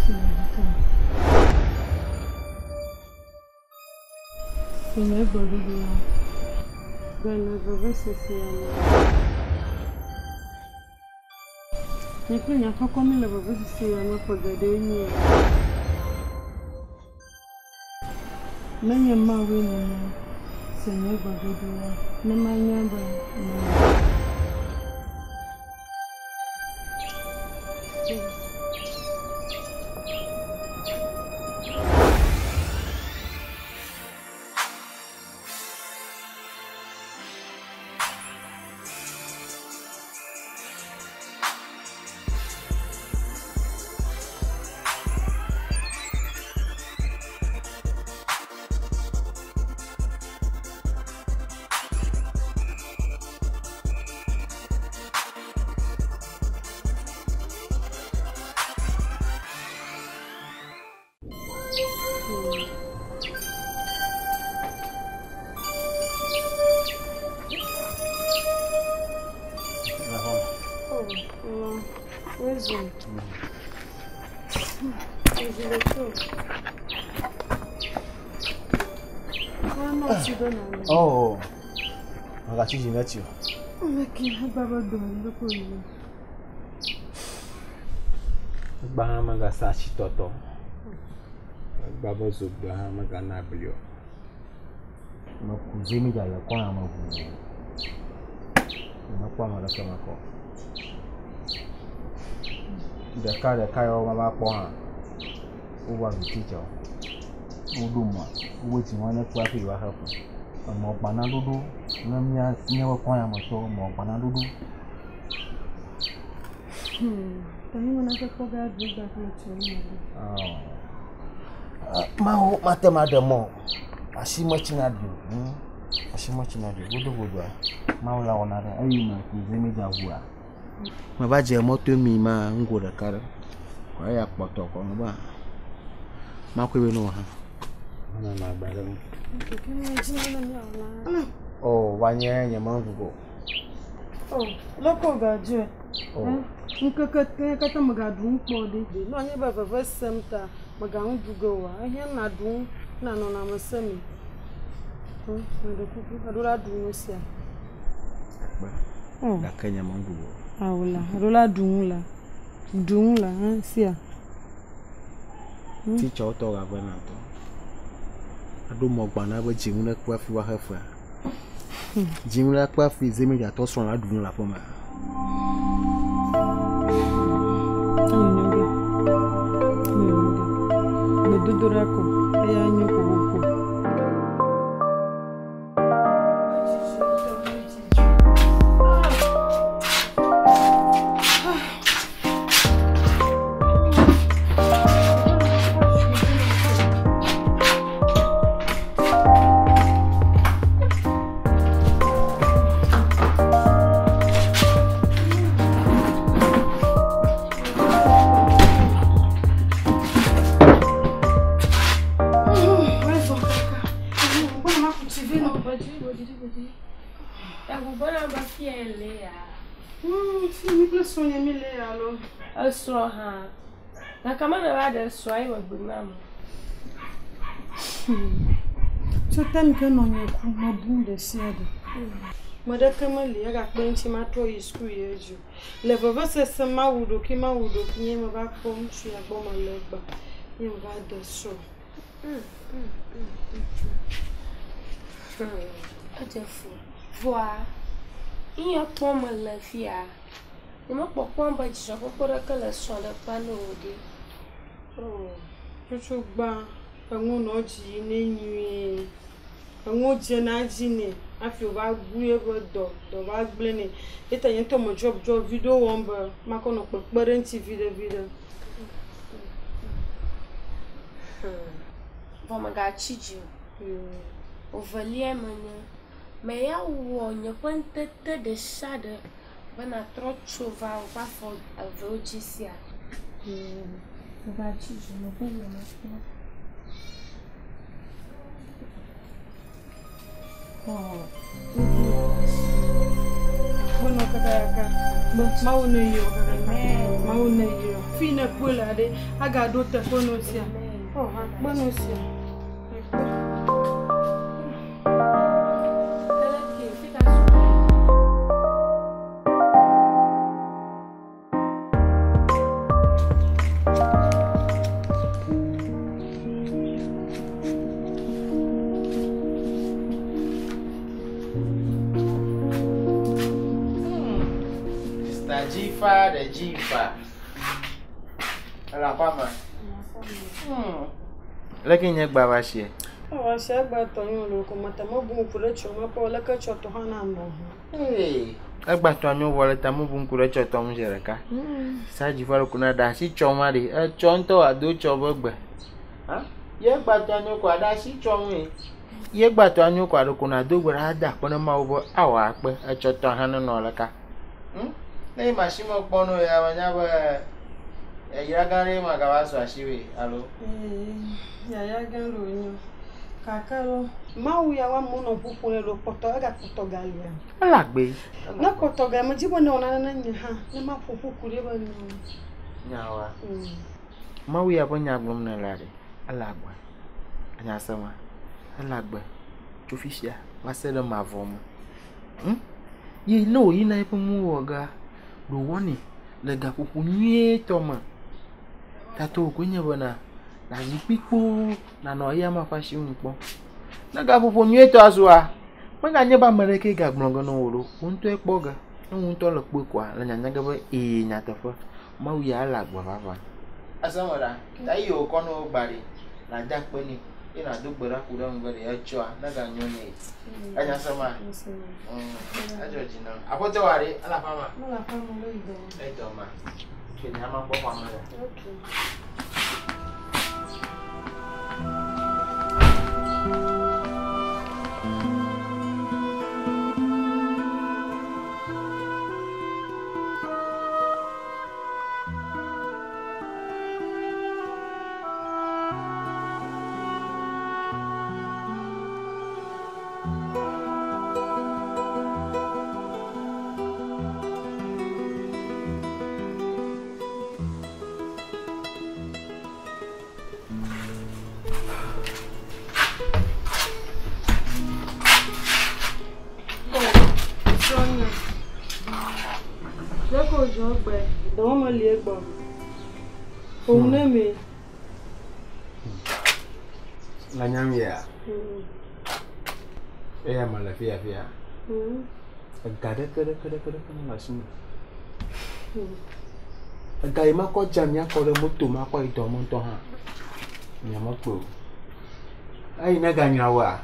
fi le ɖeka. Se nye gbeɖuɖu la, be le vevesesea me. Nye kple nye aƒekɔ míle vevesese ya me ƒe geɖee nye ya. Menye Mawue nènye, se nye gbeɖuɖu la, ne manya be mele. Oh, magatsi dzi metsi o. Egba hã megasa asitɔtɔ. Egba be zogbe hã megana abli o. Meku zemidza le kɔna me ʋuu. Nyemekpɔ ame aɖeke mekɔ o. Ɖeka ɖeka yawo mava kpɔ hã, wova zu titsawo. Woɖo mɔa, wobe dzi ma nekpe hafi yewoaxe fe. Emɔ gbana ɖoɖo ne mía míaƒe kɔnyametɔwo emɔ gbana ɖoɖo. Mawu mate ŋu aɖe mɔ o. Asi metsina ɖi o. Hmm. Asi metsina ɖi o. Godogodoa, Mawu la wɔna ɖe eyi me ku zemidza ʋua. Meva dze mɔto mi ma ŋgo ɖeka ɖe. Kɔ eya kpɔtɔ kɔ me ba. Makɔe be ne wɔ hã. Mana agba ɖe ŋu. Oh, va nye nye me ŋu go. Oh, lɔkɔ gadze. Oh. Ŋkeke te katã megaɖu nu kpɔ ɖi. Ne wòanye be veve sem ta megaŋu ɖu ge oa, ehiã naɖu nu nanɔ lãmesẽ me. Meɖe kuku, eɖo la ɖu nu sia. Akpe. Oh. Gake nye meŋu ɖu o. Awo la, eɖo la ɖu nu la. Ɖu nu la, hã sia. Titsawo tɔ gave na ŋutɔ. Eɖo mɔ gbã na be dzinu ɖe kpe hafi woaxe fea. Dzinu ɖe kpe hafi zemidzatɔ srɔ̃ la ɖu nu le aƒeme. Gbedodoɖa ko eya nyo kokoko. Esrɔ̃ hã. Gake mele va ɖe srɔ̃a ye megbe nam. Tso tame ke nɔnye ku mebu ɖe sia ɖe. Ame ɖeke meli egakpe ŋuti matrɔ yi sukulu yi edzi o. Le vevesese mawu ɖokui mawu ɖokui nye meva kpɔ ŋutsu ya gbɔ mele egbea ye meva ɖe srɔ̃. Edze fu. Vɔa, nu ya kpɔm mele fia, nyemekpɔkpɔm be dzidzɔkpɔkpɔ ɖeke le srɔ̃ɖeƒea ne o ɖe. Oh, tsotso gbã eŋu nɔ dzi yi nɛ nyuie. Eŋuwo dzena edzi nɛ hafi wòva bu eƒe dɔ, dɔ va gblẽ nɛ. Eya ta nye ŋutɔ me dzɔdzɔ viɖewo wɔm be makɔ nɔ kpekpe ɖe eŋuti viɖe viɖe. Vɔ megatsi dzi o. Evelia menye, meya wɔ nye ƒe ŋutete ɖe sia ɖe be natrɔ tso va woƒe afɔ evewo dzi sia. Megatsi dzi o, meƒe nye mekpɔ. Menɔ kakaka. Mawu ne yɔ kakaka. Mawu ne yɔ. Fi ne kpɔe le aɖe agaɖo teƒe no sia. Ɔ akpe no sia. Akpe. Eleke fi ka su. Mr. Jifa the Jifa. Ele aƒea me. Leke nye gba va sie? Ɔ sia gba tɔ nyo lo ko mata mo bu ŋku ɖe tsɔ ma kpɔ leke tsɔ tɔ hã na nɔ. Ee, egba tɔ anyo vɔ le ta mo bu ŋku ɖe tsɔ tɔ ŋu zi ɖeka. Sa Jifa ɖe ko na ɖe asi tsɔ ma ɖe. Etsɔ ŋutɔ ado tsɔ be gbe. Ha? Ye gba tɔ anyo ko aɖe asi tsɔ ŋue. Ye gba tɔ anyo ko aɖe ko na do gbe ɖa ada akpe ne Mawu be awɔ akpe etsɔ tɔ hã nenɔ ɖeka. Hm? Ne yi masi me kpɔ no ya menya be yayra gã ɖe ma gava su asiwòe alo. Ee, yaya gã ɖe wònye. Gake lɔ, Mawu ya woamewo nɔ ʋu ƒom ɖe ɖo kpɔtɔ egakpɔtɔ galia. Ele agbe. Ne kpɔtɔ ga medzi be ne wɔ nane ne nye hã ne maƒo ƒu ku ɖe be nyawo. Nyawoa. Mawu ya ƒe nya gblɔm nèle ɖe, ele agbe. Enya se ma? Ele agbe tso fifia va se ɖe mavɔ me. Hm? Ye ne wòyina eƒe nu wɔ gea, ɖo wɔnɛ le gaƒoƒo nyuietɔ me. Tatɔwò koe nye bena nàzi kpi kpoo nànɔ eya ma ƒe asi ŋu kpɔm. Ne gaƒoƒo nyuietɔa zua, meganye be ame ɖekee gagblɔ ge na wò ɖo. Wò ŋutɔe kpɔ ge. Ne wò ŋutɔ le kpɔe koa, le nyanya ge be ee nyateƒe Mawu ya ele agbe vavã. Ese me ɖa, ta yi wòkɔ ne wò gba ɖi, nàde akpe nɛ ye nàdo gbe ɖa ku ɖe eŋu be ɖe etsɔa neganyo nɛ. Enya se ma? Edzɔ dzi nam. Aƒetɔ wa ɖe, ele aƒea me? Mele aƒea me, ele dɔ me. Ele dɔ me. Ke nye ama kpɔ xɔa me ɖe. Okay. Leke wòdzɔ egbe, dɔwɔme meli egbɔ. Ƒo nu ne mi. Le nyam yia? Eya me le fia fia. Ega ɖeke ɖeke ɖeke ɖeke mele asi me. Ega yi makɔ dze ami akɔ ɖe moto me akɔ yi dɔ me ŋutɔ hã, nye mekpɔe o. Eyi ne ganya woa,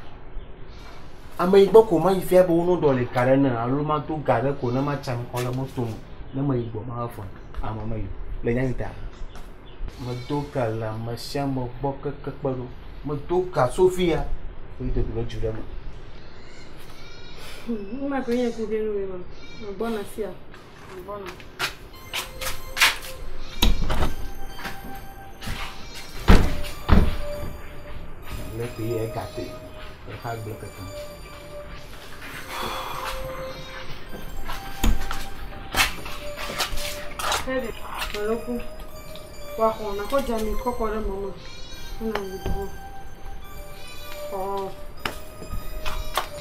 ame yi gbɔ ko mayi fia be wono ɖɔ li ga ɖe ne alo mado ga ɖe ko ne matsi ami kɔ ɖe moto me ne meyi gbɔ maxe fɔ ame meyi o. Le nya yi ta, medo ga le ame sia ame gbɔ keke kpe ɖo. Medo ga Sofia yi do ɖe dzu ɖe me. Nu ma koe nye kuxi nu ma. Megbɔna fia. Megbɔna. Le ke ye gate. Exa gblẽ kekeŋ. Hɛɖe, meleku. Woaxɔ nakɔ dze ami kɔkɔ ɖe mɔ me. Ena yi dɔ. Xɔ.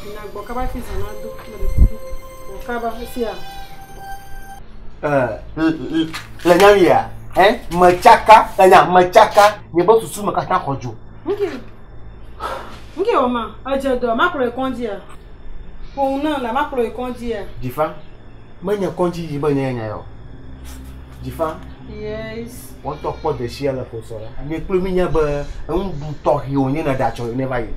Ina gbɔ kaba fi zã na do. Meɖe kuku. Wɔ kaba esia. Le nya ya, eh, metsaka, le nya metsaka, nye be susu me katã xɔ dzo. Nke. Nke wɔ ma, edze dɔ, makplɔ yi kɔndzia. Ƒo nu la makplɔ yi kɔndzia. Dzifa, menye kɔndzi yi be nye nya ya o. Dzifa. Yes. Wɔtɔ kpɔ desia le ƒosɔ la. Nye kple mi nya be enuɖu tɔxɛ wònye ne ɖe atsɔ yi ne va yi.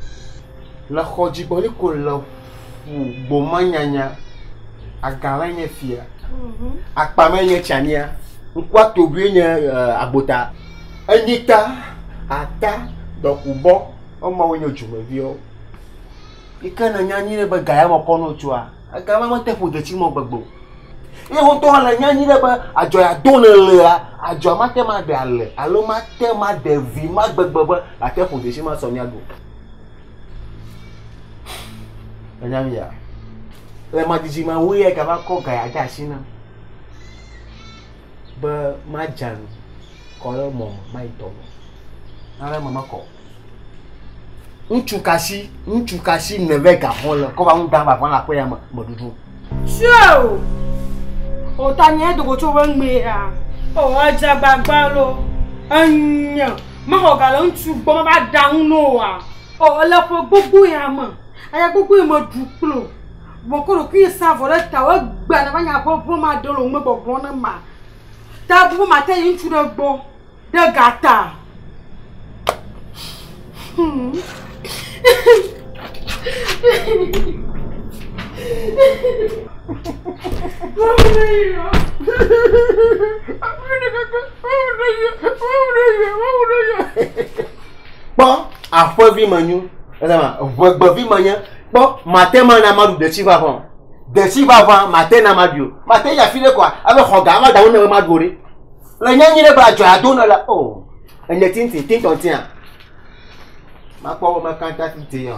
Le xɔ dzigbɔli ko le ƒu gboma nyanya. Agã nye fia. Akpame nye tsiania. Ŋkua togoe nye agbota. Enyita, ata, dɔkubɔ, emawo nye dzumeviwo. Yi ke ne nya nyi ɖe be ga ya me kɔ no tsoa, ega ma mete ƒo detsi mɔ gbegbe o. Ye wotɔ le nya nyi ɖe be adzɔ ya do ne lea, adzɔ ma te ma ɖe ale alo ma te ma ɖe vi ma gbegbe be ate ƒo detsi ma sɔ nya go. Enya mi ya. Le ma dzidzi ma woe ya gava kɔ ga ya de asi nam be ma dza nu. kɔ ɖe mɔ me mayi tɔ me. Nane me mekɔ. Ŋutsu kasi, ŋutsu kasi neve gaxɔ le kɔ va ŋu dam vava le aƒe ya me me ɖuɖu. Tso! O ta nye dogo tso be ŋmɛ ya. O edze agbagba lo. Enye. Mexɔ ga le ŋutsu gbɔ mava ɖa ŋu no wa. O ele ƒe gbogbo ya me. Eya gbogbo ya me ɖu kplo. Mekɔ ɖokuinye sa avɔ ɖe ta egbe ne va nya ʋeʋẽ ma ɖe le ŋume gbɔgblɔ ne ma. Ta bu be mate yi ŋutsu ɖe gbɔ ɖe ga ta. Kpɔ aƒevi menyu, ezama ʋegbevi menye. Kpɔ mate ma na maɖu detsi vavã o. Detsi vavã mate na maɖui o. Mate yi afi ɖe koa ave xɔ ga ava da wo ne be maɖu o ɖe. Le nye nyi ɖe gba adzɔ ado ne la o. Enye tinti tintɔntia. Makpɔ wo mekanta titi ya.